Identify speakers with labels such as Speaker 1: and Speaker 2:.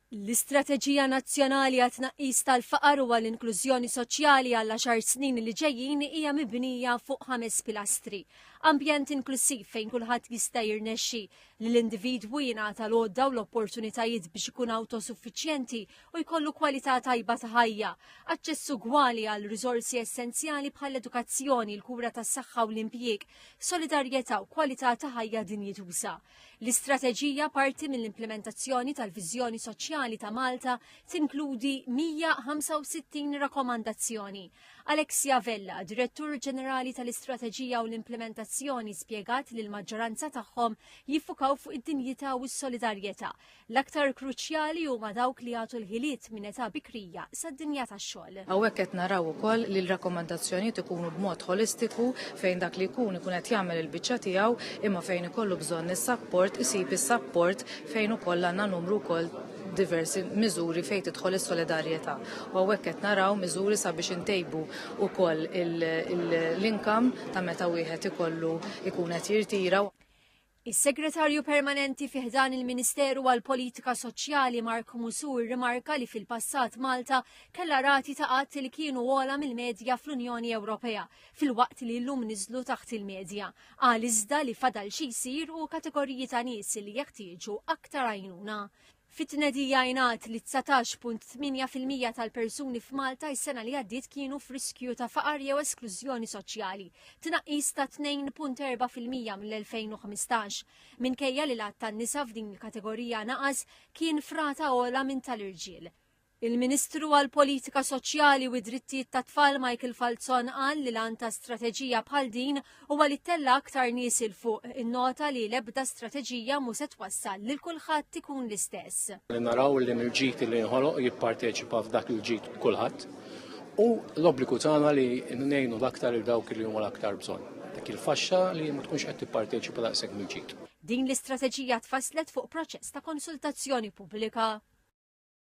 Speaker 1: L-Istrateġija Nazzjonali għat-Tnaqqis tal-Faqar u għall-Inklużjoni Soċjali għall-għaxar snin li ġejjin hija mibnija fuq ħames pilastri. Ambjent inklussiv fejn kulħadd jista' jirnexxi, li l-individwu jingħata l-għodda u l-opportunitajiet biex ikun awtosuffiċjenti u jkollu kwalità tajba ta' ħajja, aċċess ugwali għal riżorsi essenzjali bħall-edukazzjoni, il-kura tas-saħħa u l-impjieg, solidarjetà u kwalità ta' ħajja dinjituża. L-istrateġija parti mill-implementazzjoni tal-viżjoni soċjali ta' Malta tinkludi 165 rakkomandazzjoni. Alexia Vella, Direttur Ġenerali tal-Istrateġija u l-Implementazzjoni, spjegat li l-maġġoranza tagħhom jiffukaw fuq id-dinjità u s-solidarjetà. L-aktar kruċjali huma dawk li jagħtu l-ħiliet minn età bikrija sad-dinja tax-xogħol.
Speaker 2: Hawnhekk qed naraw ukoll li l-rakkomandazzjonijiet ikunu b'mod ħolistiku fejn dak li jkun ikun qed jagħmel il-biċċa tiegħu imma fejn ikollu bżonn is-sapport isib is-sapport fejn ukoll għandna numru wkoll diversi miżuri fejn tidħol is-solidarjetà. U hawnhekk qed naraw miżuri sabiex intejbu wkoll l-income ta' meta wieħed ikollu ikun qed jirtira.
Speaker 1: Is-Segretarju Permanenti fi ħdan il-Ministeru għall-Politika Soċjali Mark Musù rrimarka li fil-passat Malta kellha rati ta' qatt li kienu ogħla mill-medja fl-Unjoni Ewropea, filwaqt li llum niżlu taħt il-medja. Qal iżda li fadal xi jsir u kategoriji ta' nies li jeħtieġu aktar għajnuna. Fit-tnedija jingħad li 19.8% tal-persuni f'Malta s-sena li għaddiet kienu f'riskju ta' faqar jew esklużjoni soċjali, tnaqqis ta' 2.4% mill-2015. Minkejja li l-għadd tan-nisa f'din il-kategorija naqas, kien f'rata ogħla minn tal-irġiel. Il-Ministru għall-Politika Soċjali u d-Drittijiet tat-Tfal Michael Falzon qal li l-għan ta' strateġija bħal din huwa li ttella' aktar nies 'il fuq. Innota li l-ebda strateġija mhu se twassal lil kulħadd ikun l-istess.
Speaker 3: Li naraw li mill-ġid li jinħoloq jipparteċipa f'dak il-ġid kulħadd u l-obbligu tagħna li ngħinu l-aktar lil dawk li huma l-aktar bżonn. Dik il-faxxa li ma tkunx qed tipparteċipa daqshekk mill-ġid.
Speaker 1: Din l-istrateġija tfasslet fuq proċess ta' konsultazzjoni pubblika.